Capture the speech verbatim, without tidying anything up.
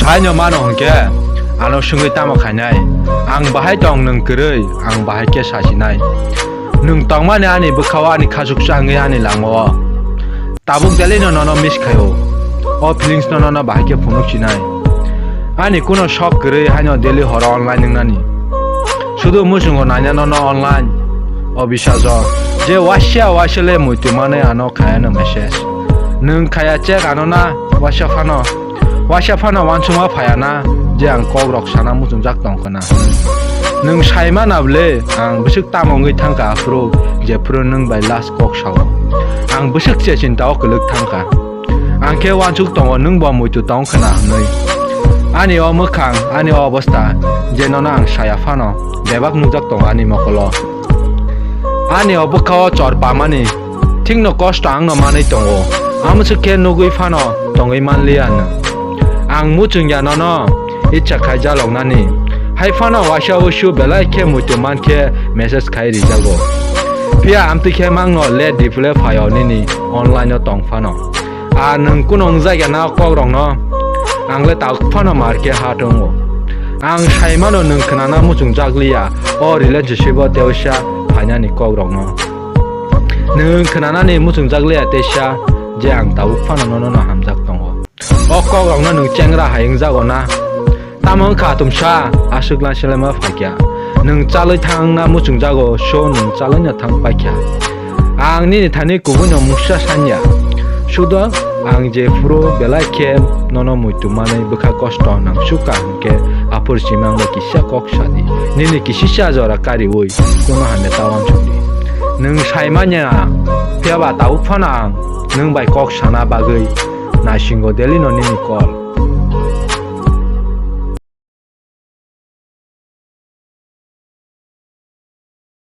Haino mano hwnkhe, ano swngwi tamo khainai? Ang bahai tong nwng kwrwi, ang bahai khe sasinai. Nwng tongmani ani bwkhao ani khachuksa wngwi ani langmao. Tabuk daily no nono miss khaio. O feelings no nono bahai khe phunuk sinai. Ani kuno sok kwrwi haino daily horo online wngnani. Sudu muchungo naina nono online. O bisajok. Je wasia wasia le muitu manwi ano khayano message. Nwng khaya check ano na wasia phano. Waisa phano uansukma phaiya na je ang kok rok sana muchungjak tong khna. Nwng sai mana ble ang bwswk tamo wngwi thangkha aphuru jephuru nwng bai last kok sao. Ang bwswk se chinta o kwlwk thangkha. Ang khe uansuk tongo nwng bo muitu tong khna hwnwi. Ani o mwkhang, ani o obostha je nono ang saya phano bebak nukjak tongo ani mokolo. Ani o bwkha o chor pamani thikno kosto ang no manwi tongo. Amswk khe nugwi phano tongwi manliya nwng. Ang muchungya nono icha khai jaloknani. Hai phano waisa uisu belai khe muitu man khe message khai rijago. Phiya amtwi khe mangno le diphule phaio nini online o tong phano. A nwng kuno wngjakya na kok rokno? Ang le tabuk phano mar khe ha tongo. Ang sai mano nwng khnana muchungjak liya. O relationship o teisa phainani kok rokno. Nwng khnanani muchungjak liya teisa je ang tabuk phano nono no hamjak tongo. O kok rokno nwng chengra hai wngjago na? Tamo wngkha atumsa aswk laisalaima phaikya. Nwng chalwi thangna muchungjago, so nwng chalwino thang paikha. Ang nini thani kubuino mungsa sanya. Sudo ang jephuru belai khe nono muitu manwi bwkha kosto nang sukha hwnkhe aphuru simi ang bai kisa kok sadi. Nini kisisa jora kariui kuno hamya ta uansukdi. Nwng sai manya, phiyaba tabuk phano ang nwng bai kok sana bagwi naisingo daily no nini call.